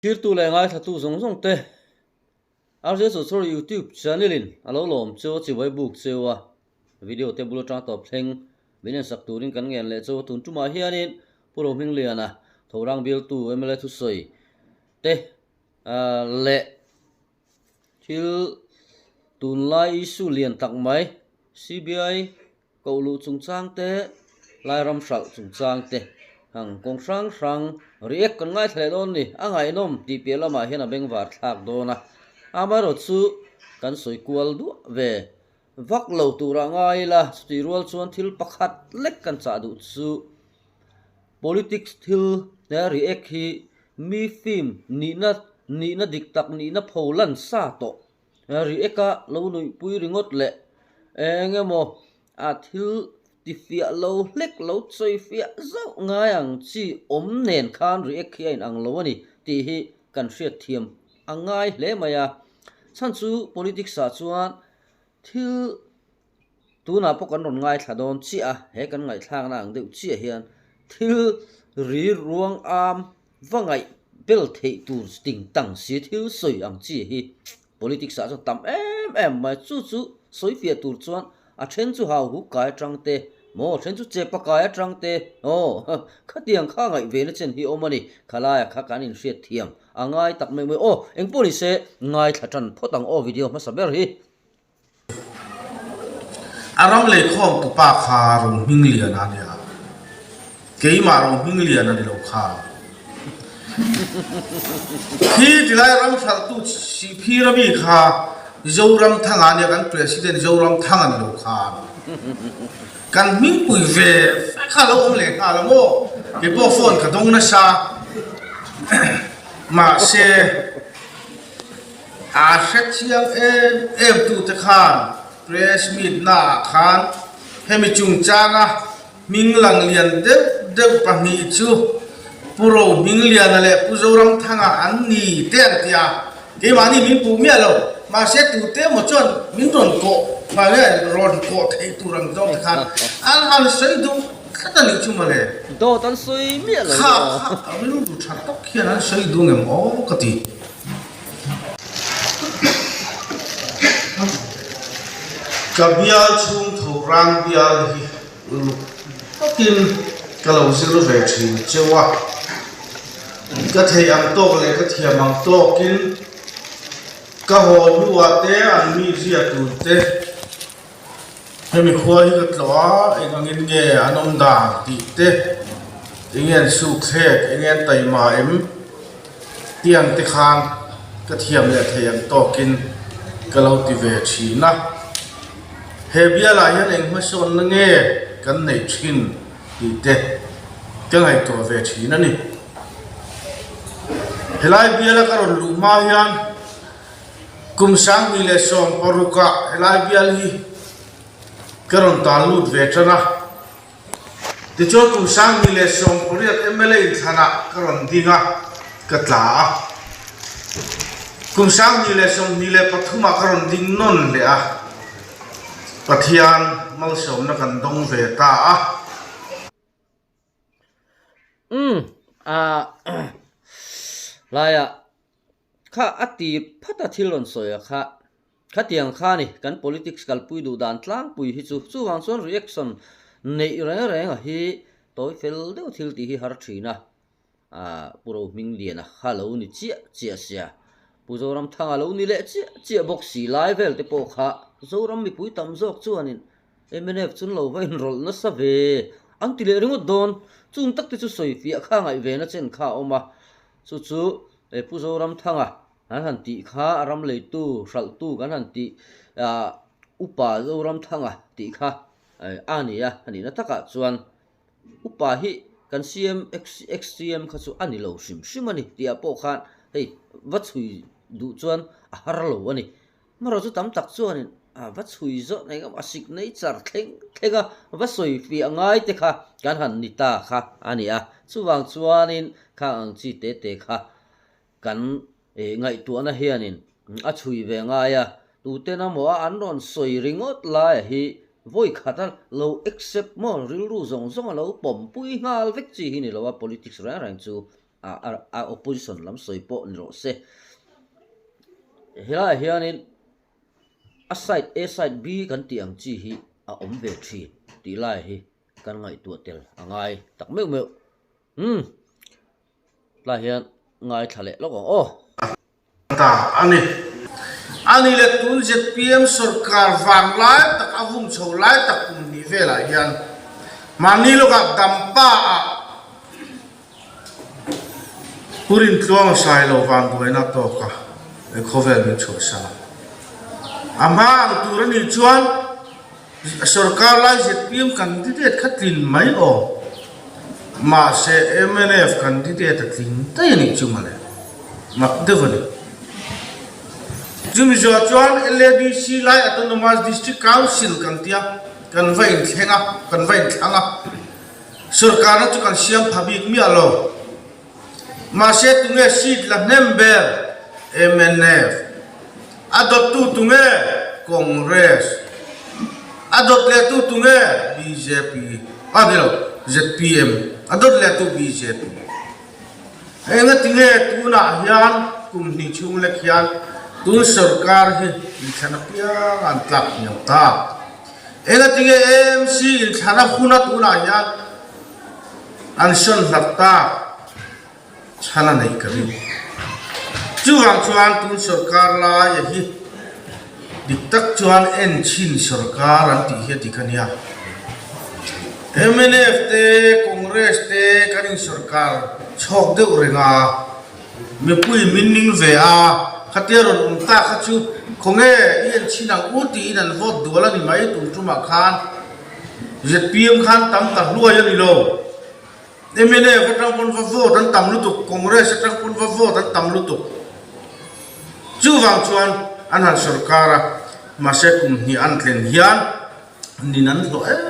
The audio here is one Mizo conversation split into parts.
Thirtu leh ngaithlatu zawng zawng te RJ Chawchawr YouTube channel in a lo lawm cheu a chibai buk cheu a, video te bul atang tawp thleng min en sak turin kan ngen leh cheu a, tun tumah hianin Pu Rohmingliana Thorang bialtu mla thusawi te leh thil tunlai issue lian tak mai CBI Koh luh chungchang te, Lairam hralh chungchang te ang kawng hrang hrang react kan ngaithla leh dawn ni. A ngaihnawm tih piah lamah hian a bengvar thlak dawn a, amaherawhchu kan sawi kual duah ve vak lo turah ngai ila, chutih rual chuan thil pakhat lek kan chah duh chu politics thil he react hi mi film nihna nihna dik tak nihna pho lan sa tawh. React a lo nuihpui ringawt leh eng emaw a thil tifiah lo hlek lo chawi fiah zauh ngai ang chi awm nen khan react hi a inang lo a ni tih hi kan hriatthiam a ngai hle mai a. Chhan chu politics ah chuan thil Tunah pawh kan rawn ngaithla dawn chiah a, he kan ngaihthlakna ang deuh chiah hian thil ri ruang am va ngaih bel theih tur ting tang si thil sawi ang chi hi politics ah chuan tam em em mai. Chu chu sawi fiah tur chuan a then chu hau huk kai atang te maw a then chu chepa kai atang te aw khatiang kha ngaih ve na chen hi awm a ni. Khalaia kha kan inhriat thiam a ngai tak mai mai aw engpawh ni se ngaithla tan phawt ang aw video hmasa ber hi. A ram leikhawm tupa kha Rohmingliana a nia. Keimah Rohmingliana ni lo kha. Khi tilai ram hralhtu Sihphir ami kha Zoramthanga a nia, kan President Zoramthanga ni lo kha. Kan hmingpui ve ve kha lo awm leh nghal a maw? Keipawh phone ka dawng nasa. Mahse. A hre chiang em em tute khan press meet naah khan hemi chungchanga hming lang lian deuh deuh pahnih chu Pu Rohmingliana leh Pu Zoramthanga an ni te an ti a, keimahni min puh miah lo, mahse tute emaw chuan min rawn kawh nge rawn kawh theih tur ang zawk te khan an han sawi duh tlat a nih chu mawle. Dawt an sawi miah lo. Kha kha rilru tha tak hian an sawi duh ngem aw ka ti. Ka bial chhung tho rang bial hi uluk takin ka lo zir ve thin cheu a, ka theih ang tawk leh ka thiam ang tawkin ka haw hnuah te an mi zia tur te hemi khua hi ka tlawh a, eng angin nge an awm dan tih te, enge an sukthlek, enge an taima em tiang te khan ka thiam leh thei ang tawkin ka lo ti ve thin a. He bialah hian eng hmasawnna nge kan neih thin tih te ka ngaihtuah ve thin a ni. Helai biala ka rawn luh hma hian Kum 2016 ah helai bial hi ka rawn tan lut ve tan a, tichuan kum 2018 mla inthlanah ka rawn ding a, ka tla a. Kum 2023 ah ka rawn ding nawn leh a, Pathian malsawmna kan dawng ve ta a. Umm ah laiah Kha a ti phat a thil rawn sawi a kha. Khatiang kha ni kan politics kalpui duh dan tlangpui hi chu chuvang chuan reaction neih reng reng a hi tawi fel deuh thil tih hi har thin a. Aah Pu Rohmingliana kha lo ni chiah chiah sia. Pu Zoramthanga lo ni leh chiah chiah bawk si lai vel te pawh kha Zoram mipui tam zawk chuanin mnf chu an lo va inrawlh nasa ve an ti leh ringawt dawn. Chung tak te chu sawi fiah kha ngaih ve na chen kha a awm a. Chu chu E Pu Zoramthanga kan han tih kha a ram leitu hralhtu kan han tih ah Upa Zoramthanga tih kha a ni a, a nihna takah chuan Upa hi kan CM ex-CM kha chu a ni lo hrim hrim a ni tih ah pawh khan hei va chhui duh chuan a har lo a ni. Hmanraw chu tam tak chuanin a va chhui zawh eng emaw a sik nei char thleng thleng a, va sawi fiah ngai te kha kan han ni ta kha a ni a. Chuvang chuanin khang ang chi te te kha kan ngaihtuahna hianin a chhui ve ngai a, tuten amaw a an rawn sawi ringawt laia hi vawi khata lo accept maw rilru zawng zawng a lo pawmpui nghal vek chi hi ni lo a, politics reng reng chu. A opposition lam sawi pawh ni rawh se. Helaiah hianin a side A side B kan tih ang chi hi a awm ve thin tih lai hi kan ngaihtuah tel a ngai tak meuh meuh. Umm tlai hian ngaithla leh lawk ang aw. Ta a ni. A ni leh tun zpm sorkar vang lai tak a vung chho lai tak kum hnih velah hian mahni lawkah dampa ah Pu Rintluang a sai lo vanduaina tawk a he khawvel min chhuahsan a. A hma ang tur a nih chuan Sorkar lai zpm candidate kha tlin mai aw. Mahse mnf candidate a tling daih a nih chu mawle. Mak deuh a ni. Chumi zawh chuan LADC lai Autonomous District Council kan tia kan va inthleng a, kan va inthlang a. Sorkarna chu kan siam pha bik miah lo. Mahse tunge seat la hnem ber? Mnf. A dawttu tunge? Congress. A dawt lehtu tunge? Bjp. A ni lo, zpm. A dawt lehtu bjp. Engatinge tunah hian kum hnih chhung lek hian tun sorkar hi inthlan apiang an tlak hniam ta? Engatinge AMC inthlan a hun a tunah hian An sawn hlak tak chhan a neih ka ring. Chuvang chuan tun sorkar laia hi dik tak chuan en chhin sorkar an tih hi a dik a nia. Mnf te, Congress te kan insorkar chhawk deuh reng a, mipui min ning ve a, khatia rawn awm tak kha chu khawnge i en chhin ang u tiin an vote dual a ni mai tun tumah khan. Zpm khan tam ta hluai a ni lo. Mnf atang pawn va vote an tam lutuk, Congress atang pawn va vote an tam lutuk. Chuvang chuan an han sorkar a, mahse kum hnih an tlen hian nin an hlawh em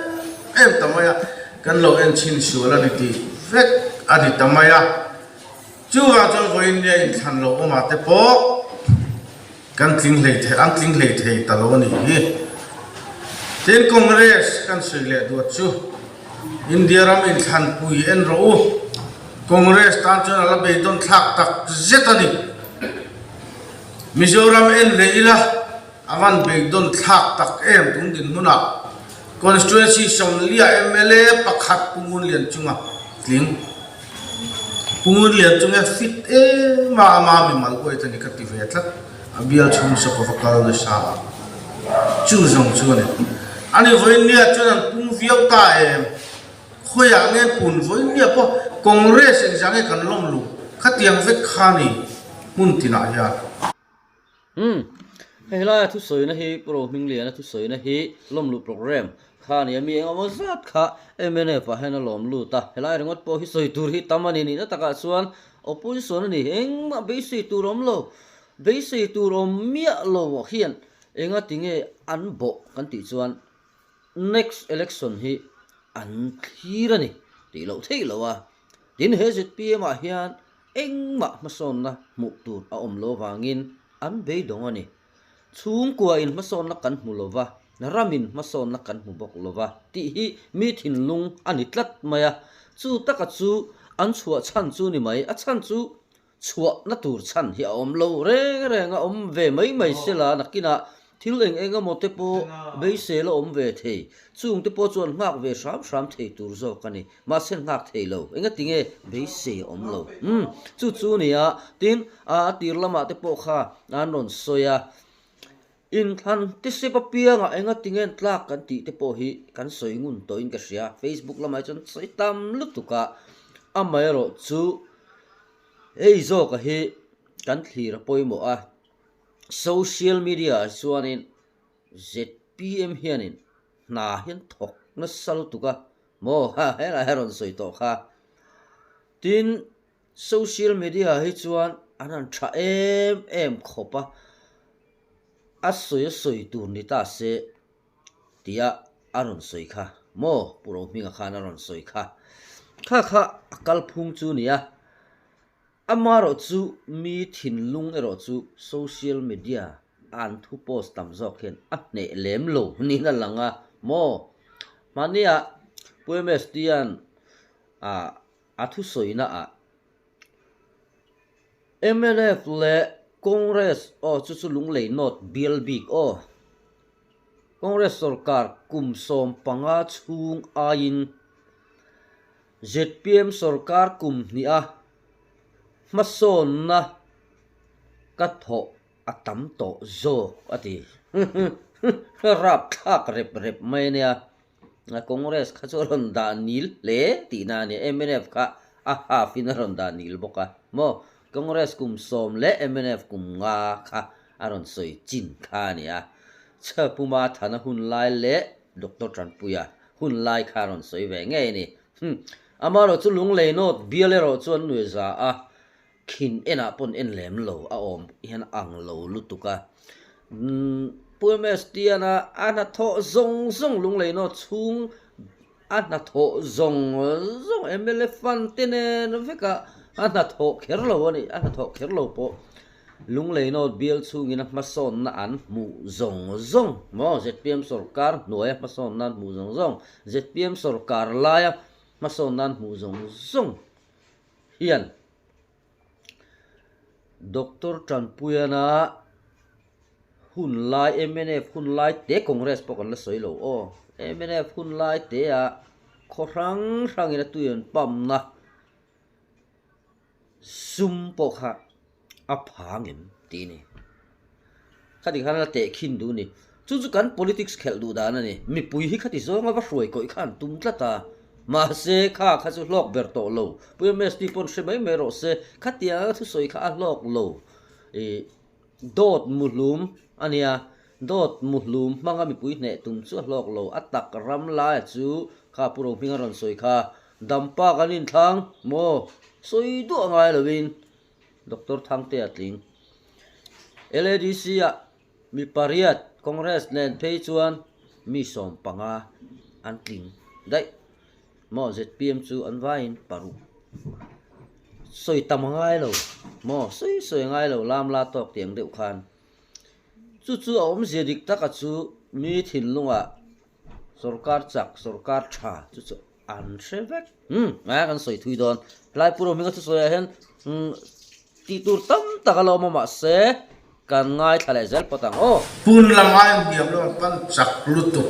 em ta mai a, kan lo en chhin sual a ni tih vek a ni ta mai a. Chuvang chuan vawiin nia inthlan lo awmah te pawh, Kan tling hlei thei, an tling hlei thei ta lo a nih hi. Tin, Congress kan sawi leh duat chu India ram inthlanpui en rawh u. Congress tan chuan a la beidawn thlak tak zet a ni. Mizoram en leh ila a van beidawn thlak tak em tun dinhmunah Constituency 40 mla pakhat Pu Ngunlianchunga tling. Pu Ngunlian chu nge fit em a, ama mimal uaih ta ni ka ti ve tlat, a bial chhung sawk a va kal nasa a, chu zawng chu a ni. Ani vawiinnia chuan an pung viau ta em? Khawiah nge pun vawiinnia pawh Congress engzah nge kan lawm luh khatiang vek kha ni hmun tinah hian. Umm, hei laia thusawina hi Pu Rohmingliana thusawina hi lawmluh programme kha a ni a, mi engemaw zat kha mnf ah hian a lawm lut a, helai ringawt pawh hi sawi tur hi tam a ni nihna takah chuan opposition a ni, engmah beisei tur awm lo, beisei tur awm miah lo hian enga tinge an bawh kan tih chuan next election hi an thlir a ni tih loh theih loh a, tin he zpm ah hian Engmah hmasawnna hmuh tur a awm lo vangin an beidawng a ni. Chhungkuain hmasawnna kan hmu lo va, ramin hmasawnna kan hmu bawk lo va tih hi mi thinlung a ni tlat mai a. Chu taka chu an chhuah chhan chu ni mai, a chhan chu chhuahna tur chhan hi a awm lo reng reng a, awm ve mai mai sela nakinah Thil eng eng emaw te pawh beisei la awm ve thei. Chung te pawh chuan nghak ve hram hram thei tur zawk a ni. Mahse nghak thei lo. Engati nge beisei a awm lo? Umm, chu chu nia. Tin, a tir lamah te pawh kha an rawn sawi a. Inthlan te sep apiangah engati nge tlak kan tih te pawh hi kan sawi ngun tawhin ka hria. Facebook lamah hi chuan sawi tam lutuk a. Amaherawhchu hei zawka hi kan thlir a pawimawh a. Social media ah chuanin zpm hianin hna hian thawk nasa lutuk a maw ha helai a rawn sawi tawh kha. Tin, social media ah hi chuan an han tha em em khawp a, a sawi a sawi tur ni ta se tia a rawn sawi kha maw Pu Rohminga khan a rawn sawi kha. Kha kha a kalphung chu a ni a. Amaherawh chu mi thinlung erawh chu social media a an thu post tam zawk hian a hneh lem lo niin a lang a maw? Hmahniah Pu MST-a'n a thusawina ah Mnf leh Congress aw chu chu Lunglei North bial bik aw. Congress sorkar kum 15 chhung aiin zpm sorkar kum hniha hmasawnna ka thawh a tam tawh zawk a ti. Rapthlak rep rep mai a nia. Congress kha chu a rawn dah nil hle tihna a nia. Mnf kha a half in a rawn dah nil bawk a maw. Congress kum 10 leh mnf kum 5 kha a rawn sawi chin kha a nia. Chhapuma Thana hun lai leh Doctor Tanpuia hun lai kha a rawn sawi ve ngei a ni. Amaherawhchu Lunglei North bial erawh chu an nuai za a. Khin enah pawn en lem lo a awm hian a ang lo lutuk a. Pu MSTiana a hnathawh zawng zawng Lunglei North chhung a hnathawh zawng zawng mla fund te nen vekah a hnathawh kher lo a ni, a hnathawh kher lo pawh Lunglei North bial chhungin a hmasawnna an hmuh zawng zawng maw zpm sorkar hnuaia hmasawnna an hmuh zawng zawng zpm sorkar laia hmasawnna an hmuh zawng zawng hian Doctor Tanpuiana hun lai mnf hun lai te Congress pawh kan la sawi lo aw mnf hun lai te ah khaw hrang hrangin a tui an pump na sum pawh kha a phang em tih a ni. Khati khan a la tehkhin duh a ni. Chu chu kan politics khelh duh dan a ni. Mipui hi khati zawnga va hruai kawih kha an tum tlat a. Mahse, kha kha chu hlawk ber tawh lo. Pu MST pawn hre mai mai rawh se. Khatianga thusawi kha a hlawk lo. Ih, dawt muhlum a nia. Dawt muhlum hmanga mipui hneh tum chu a hlawk lo. A tak ram laia chu kha Pu Rohminga rawn sawi kha. Dampa kan inthlang maw? Sawi duah ngai loin. Doctor Thangtea tling. LADC ah mi pariat Congress nen phei chuan mi 15 an tling daih maw zpm chu an vaiin paruk sawi tam a ngai lo maw sawi sawi a ngai lo lam la tawk tiang deuh khan chu chu a awmzia dik taka chu mi thinlungah Sorkar chak, sorkar tha chu chu an hre vek. Umm a kan sawi thui dawn. Helai Pu Rohminga thusawiah hian umm tih tur tam tak a la awm a mahse kan ngaithla leh zel phawt ang aw. Pun lam aiin hniam lam a pan chak lutuk.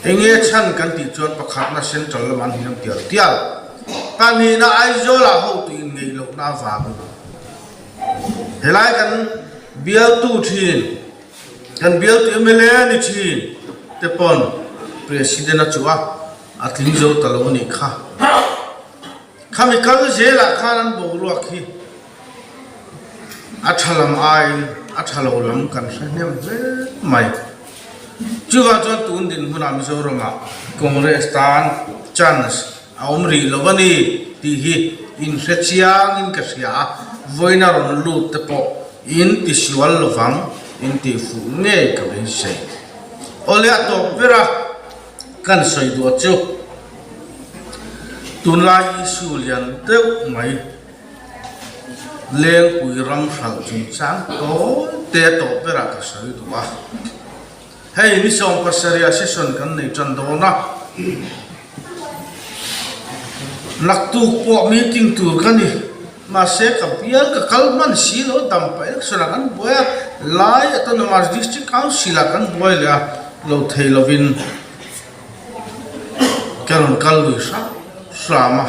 Enge chhan kan tih chuan pakhatna central lam an hniam tial tial. Pahnihna Aizawlah hotu inngeih lohna avangin helai kan bialtu thin. Kan bialtu mla ni thin te pawn President a chuh a, a tling zo ta lo a nih kha. Khami kal zelah khan an boruak hi a tha lam aiin a tha lo lam kan hre hnem hle mai. Chuvang chuan tun dinhmunah Mizoramah Congress tan chance a awm rih lo a ni tih hi inhre chiangin ka hria a, vawiina rawn lut te pawh in ti sual lovang in tih fuh ngei ka beisei. Awle a tawp ber a, kan sawi duah chu tunlai issue lian deuh mai Lengpui ram hralh chungchang tawi te a tawp berah ka sawi duh a. Hei ni 70 ah session kan nei tan dawn a, naktuk pawh meeting tur ka ni, mahse ka bial ka kal hman si lo, Dampa election ah kan buai a, Lai Autonomous District Council ah kan buai leh a, lo thei lovin ka rawn kal lui hram hram a,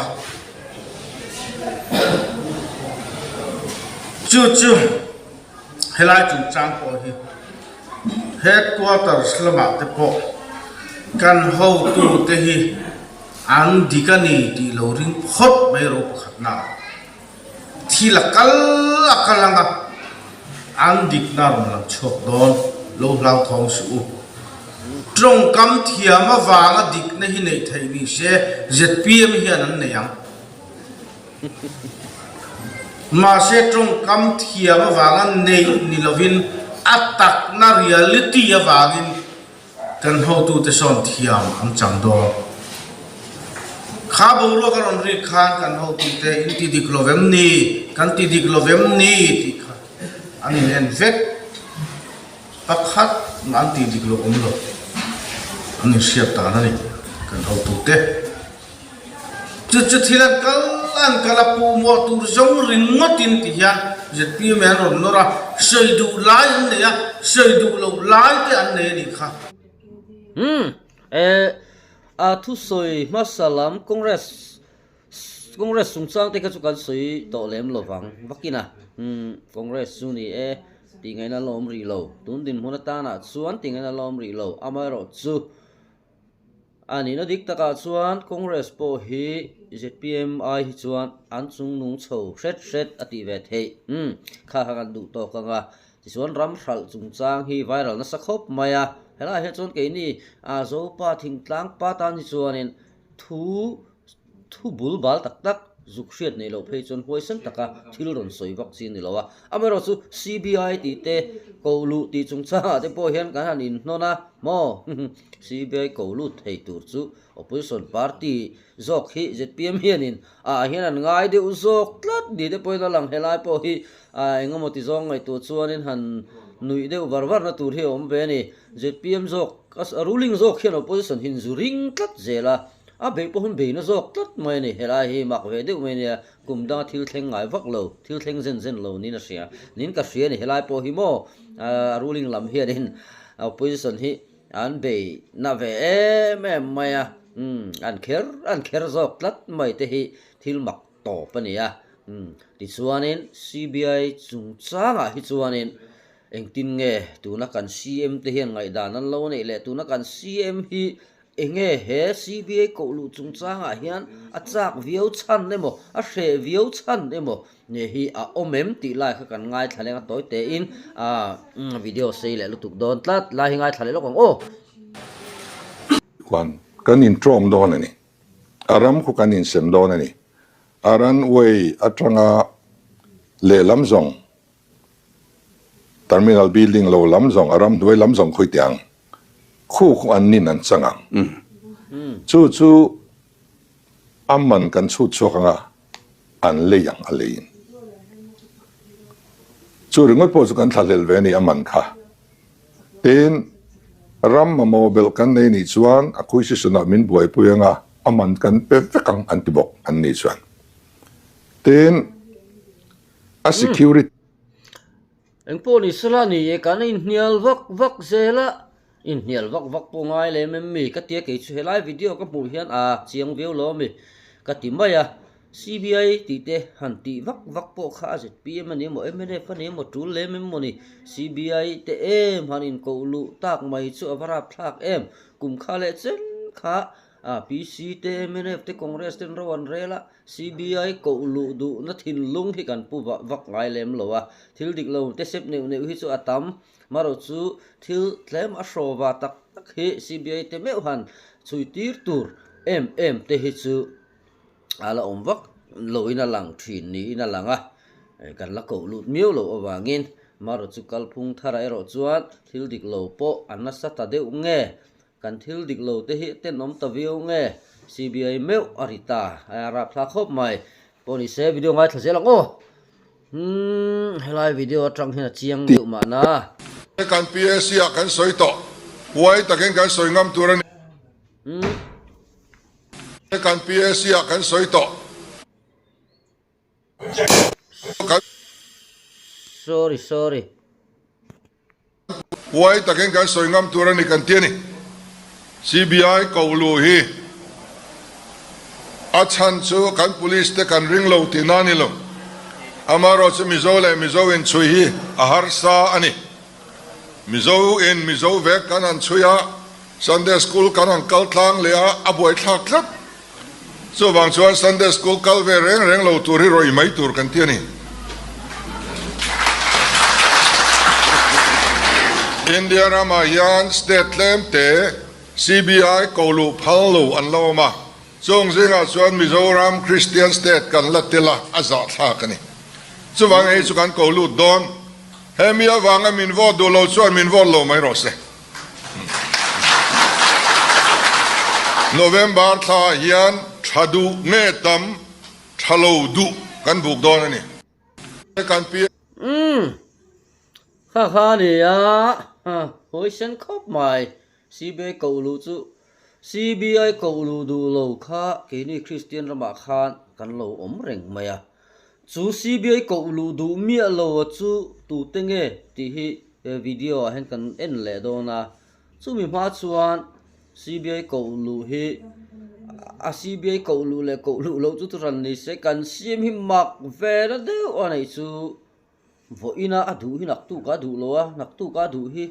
chu chu. Helai chungchang pawh hi headquarters lamah te pawh kan hotute hi an dik a ni tih lo ring phawt mai ro pakhatna ah thil a kal a kal ang a, an dikna rawn lang chhuak dawn lo hlauthawng suh u. Tawngkam thiam avanga dikna hi neih theih ni se zpm hian an nei ang. Mahse tawngkam thiam avanga neih ni lovin a takna reality avangin kan hotute sawn thiam an chang dawn. Kha boruak a rawn rik khan kan hotute in ti dik lo vem ni, kan ti dik lo vem ni tih kha an in en vek. Pakhat mah an ti dik lo awm lo, an inhriat dan a ni kan hotute. Chu chu thil an kal. an kal a puhmawh tur zawng ringawtin ti hian zpm an rawn nawr a, sawi duh lai an nei a, sawi duh loh lai te an nei a nih kha. Umm eh a thusawi hmasa lam Congress Congress chungchang te kha chu kan sawi tawh lem lo vang vakin a, umm Congress chu ni e tih ngaihna la awm rih lo, tun dinhmun atanah chuan tih ngaihna la awm rih lo, amaherawhchu a nihna dik takah chuan Congress pawh hi zpm ai hi chuan an chungnung chho hret hret a tih ve theih, umm kha kha kan duh tawk ang a, tichuan ram hralh chungchang hi viral nasa khawp mai a, helaiah hian chuan keini Zopa thingtlang pa tan hi chuanin thu Thu bul bal tak tak zuk hriat neih loh phei chuan huaisen taka thil rawn sawi vak chi a ni lo a. Amaherawhchu CBI tih te ko luh tih chungchangah te pawh hian kan han inhnawn a maw? CBI ko lut thei tur chu opposition party zawk hi zpm hianin ah hian an ngai deuh zawk tlat ni te pawhin a lang helai pawh hi engemaw ti zawng ngaihtuah chuanin han nuih deuh var varna tur hi a awm ve a ni. Zpm zawk a ruling zawk hian opposition hi an zu ring tlat zel a. A beih pawh hun beihna zawk tlat mai a ni. Helai hi mak ve deuh mai a nia, kum danga thil thleng ngai vak lo, thil thleng zen zen lo niin a hria. Niin ka hria a ni, helai pawh hi maw a ruling lam hianin opposition hi an beihna ve em em mai a, umm an kher an kher zawk tlat mai te hi thil mak tawp a ni a. Umm tichuanin CBI chungchangah hi chuanin engtin nge tuna kan CM te hian ngaihdan an lo neih leh tuna kan CM hi Enge he CBI koh luh chungchangah hian a chak viau chhan emaw, a hreh viau chhan emaw nge hi a awm em tih lai kha kan ngaithla leng a tawi tein video sei leh lutuk dawn tlat lai hi ngaithla leh lawk ang aw. Khuan kan intawm dawn a ni. A ram khu kan insem dawn a ni. A runway atanga lehlam zawng Terminal building lo lam zawng a ramhnuai lam zawng khawi teh ang khu khu an nin an chang ang. Chu chu a man kan chhut chhuak ang a, an lei ang a leiin. Chu ringawt pawh chu kan thlahlel ve a ni a man kha. Tin, ram mamawh belh kan nei nih chuan acquisition ah min buaipui ang a, a man kan pe vek ang an ti bawk an nih chuan. Tin, a security. Engpawh ni sela ni e, kan inhnial vak vak zel a, inhnial vak vak pawh ngai lem em mi ka tia kei chu helai video ka hmuh hian a chiang viau lo ami ka ti mai a, CBI tih te han tih vak vak pawh kha a zpm a ni emaw mnf a ni emaw tul lem em maw ni, CBI te em han inkoh luh tak mai chu a va rapthlak em, kum kha leh chen kha PC te mnf te Congress ten ro an rel a. CBI koh luh duhna thinlung hi kan pu vah vak ngai lem lo a, thil dik lo te sep neuh neuh hi chu a tam. Marawh chu thil tlem a hraw va tak tak hi CBI te meuh han chhui tir tur em em te hi chu a la awm vak loin a lang thin niin a lang a, kan la koh lut miau loh avangin marawh chu kalphung tharah erawh chuan thil dik lo pawh a nasa ta deuh nge Kan thil dik lo te hi tenawm ta viau nge? CBI meuh a ri ta, a rapthlak khawp mai. Pawh ni se video ngaithla zel ang aw. Umm helai video atang hian a chiang deuh mahna. Kan PAC ah kan sawi tawh, huai takin kan sawi ngam tur a ni. Kan PAC ah kan sawi tawh. Sorry sorry. Huai takin kan sawi ngam tur a ni kan ti a ni. CBI ko lu hi a chhan chu kan police te kan ring lo tihna a ni lo. Amaherawh chu Mizo leh Mizo inchhui hi a harsa a ni. Mizo in Mizo vek kan han chhui a, Sunday school kan han kal tlang leh a, a buaithlak tlat. Chuvang chuan Sunday School kal ve reng reng lo tur hi rawih mai tur kan ti a ni. India ramah hian state tlem te CBI ko luh phal lo an la awm a, chung zingah chuan Mizoram Christian state kan la tel a, a zahthlak a ni. Chuvang hei chu kan ko lut dawn. Hemi avanga min vote duh lo chuan min vote lo mai rawh se. November thla ah hian tha duh nge tam tha lo duh kan buk dawn a ni. Kan pi. Umm kha kha a ni a, hawi sen khawp mai CBI koh luh chu CBI koh luh duh lo kha keini Kristian ramah khan. kan lo awm reng mai a. Chu CBI koh luh duh miah lo a chu tute nge tih hi he video ah hian kan en leh dawn a. Chumi hma chuan CBI koh luh hi a CBI koh luh leh koh luh loh chu thuhran ni se kan siam hi mak ve na deuh a neih chu vawiina a duh hi naktuk a duh lo a, naktuk a duh hi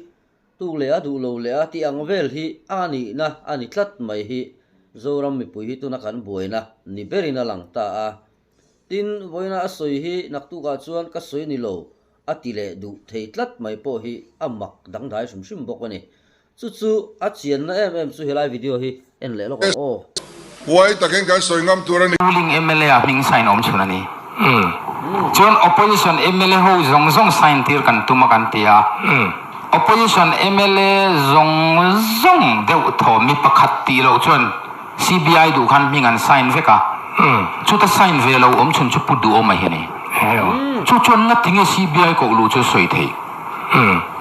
tuk leh a duh lo leh a tih ang vel hi a nihna a ni tlat mai hi Zoram mipui hi tuna kan buaina ni berin a lang ta a. Tin, vawiina a sawi hi naktukah chuan ka sawi ni lo a ti leh duh thei tlat mai pawh hi a mak dangdai hrim hrim bawk a ni. Chu chu a chianna em em chu helai video hi en leh lawk ang aw. Huai takin kan sawi ngam tur a ni. Ruling mla a hming sign awm chhun a ni. Chuan opposition mla ho zawng zawng sign tir kan tum a kan ti a. Opposition mla zawng zawng deuh thaw mi pakhat tih loh chuan CBI duh khan hming an sign vek a. Chuta sign ve lo awm chhun chu Pu Duhawma hi a ni. Chu chuan ngatinge CBI koh luh chu sawi theih?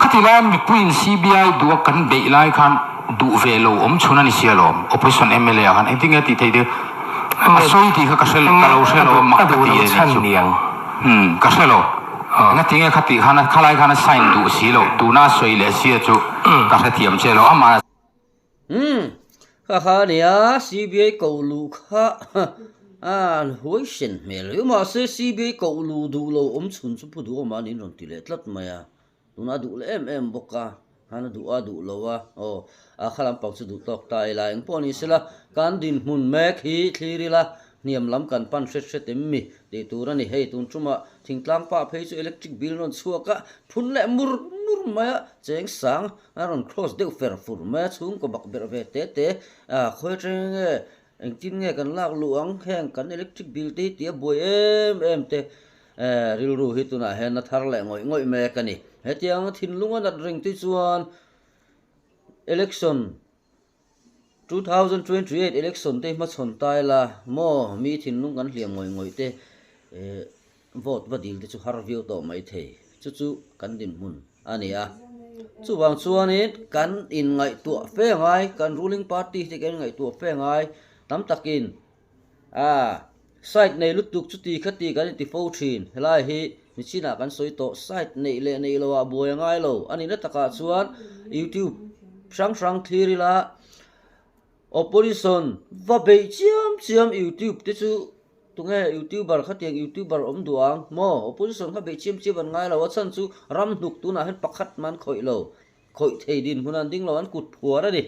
Khati laia mipuiin CBI duh a kan beih lai khan duh ve lo awm chhun a ni sia lawm. Opposition mla ah khan engtin nge tih theih te a sawi tih kha ka hre ka lo hre lo a mak ka ti a ni chu. Ka hre lo. Ngatinge khati khan khalai khan a sign duh si lo tuna a sawi leh sia chu ka hrethiam che lo. Amah Umm, kha kha a nia, CBI koh luh kha an huai sen hmel viau mahse CBI koh luh duh lo awm chhun chu Pu Duhawma niin rawn ti leh tlat mai a, tuna a duh leh em em bawk a, khan a duh a duh lo a, aw a kha lampang chu duh tawk ta ila engpawh ni sela kan dinhmun mek hi thlir ila hniam lam kan pan hret hret em mi tih tur a ni. Hei tun tumah thingtlang pah phei chu electric bill rawn chhuak a, phun leh mur mur mai a, cheng sang A rawn cross deuh fer fur mai a, chhungkaw bak berh ve te te a, khawi atang nge engtin nge kan lak luh ang heng kan electric bill te hi tih a buai em em te eh rilru hi tunah hian a thar leh ngawih ngawih mek a ni. Hetiang thinlung a nat reng te chuan election 2028 election te hi hmachhawn ta ila maw mi thinlung kan hliam ngawih ngawih te eh vote va dil te chu har viau tawh mai thei chu chu kan dinhmun a ni a chuvang chuanin kan inngaihtuah fe ngai kan ruling party te kan inngaihtuah fe ngai tam takin A, site nei lutuk chuti khati kan inti fo thin. Helai hi nichinah kan sawi tawh, site neih leh neih loah buai a ngai lo. A nihna takah chuan YouTube hrang hrang thlir ila opposition va beih chiam chiam YouTube te chu tunge YouTuber khatiang YouTuber awm duh ang maw? Opposition kha beih chiam chiam an ngai lo. A chhan chu ram hnuk tunah hian pakhat man khawih lo. Khawih thei dinhmun an ding lo, an kut phuar a ni.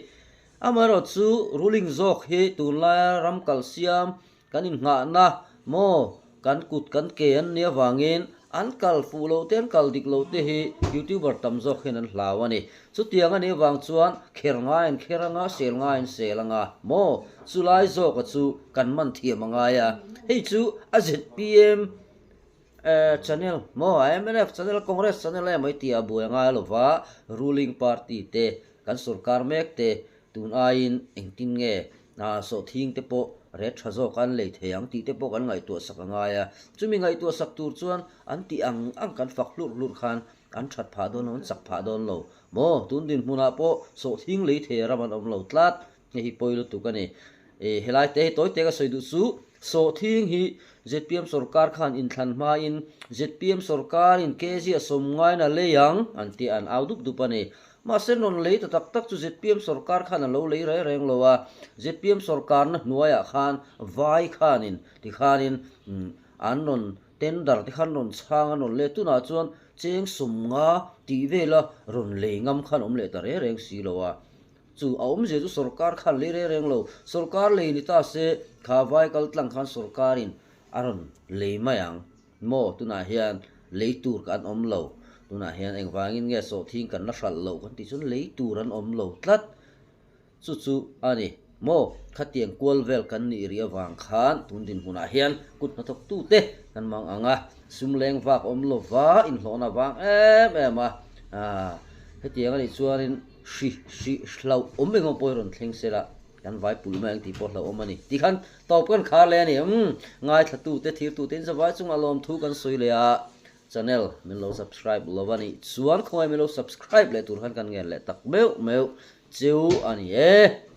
Amaherawh chu ruling zawk hi tunlaia ram kal siam kan innghahna maw kan kut kan ke an nih avangin an kal fuh loh te an kal dik loh te hi youtuber tam zawk hian an hlau a ni. Chutiang a nih avang chuan kher ngai an kher anga, sel ngai an sel anga maw chulai zawka chu kan man thiam a ngai a. Hei chu a zpm Channel maw mnf channel Congress channel emaw i tih a buai a ngai lova ruling party te kan sorkar mek te tun aiin engtin nge sawhthing te pawh ret tha zawk an lei thei ang tih te pawh kan ngaihtuah sak a ngai a, chumi ngaihtuah sak tur chuan an tih ang ang kan fak hlurh hlurh khan an that phah dawn lo an chak phah dawn lo maw tun dinhmunah pawh sawhthing lei thei ram an awm lo tlat. Hei hi pawi lutuk a ni. E, helai te hi tawi te ka sawi duh chu, sawhthing hi zpm sorkar khan inthlan hmain zpm sorkarin kg a sawm ngain a lei ang an ti a, an au dup dup a ni. Mahse rawn lei ta tak tak chu zpm sorkar khan a lo lei reng reng lo a, zpm sorkarna hnuaiah khan vai khanin tikhanin an rawn tender te khan rawn chhang an rawn let tunah chuan cheng sawm nga tih vela rawn lei ngam khan awm leh ta reng reng si lo a. Chu a awmzia chu sorkar khan lei reng reng lo, sorkar lei ni ta se kha vai kal tlang khan sorkarin a rawn lei mai ang maw? Tunah hian lei tur kan awm lo, tunah hian engvangin nge sawhthing kan la hralh loh kan tih chuan lei tur an awm lo tlat. Chu chu a ni maw? Khatiang kual vel kan nih rih avang khan tun dinhmunah hian kut hnathawktute kan mang ang a, sum leng vak awm lova inhlawhna vang em em a, hetiang a nih chuanin, Hri, hri, hlauh awm eng pawh hi rawn thleng se la, kan vai pulh mai ang tih pawh hlauh awm a ni. Tikhan tawp kan khar leh a ni. Umm, ngaithlatute, thirtute in zavai chungah lawmthu kan sawi leh a, channel min lo subscribe lo a nih chuan khawngaih min lo subscribe leh tur khan kan ngen leh tak meuh meuh cheu a ni e.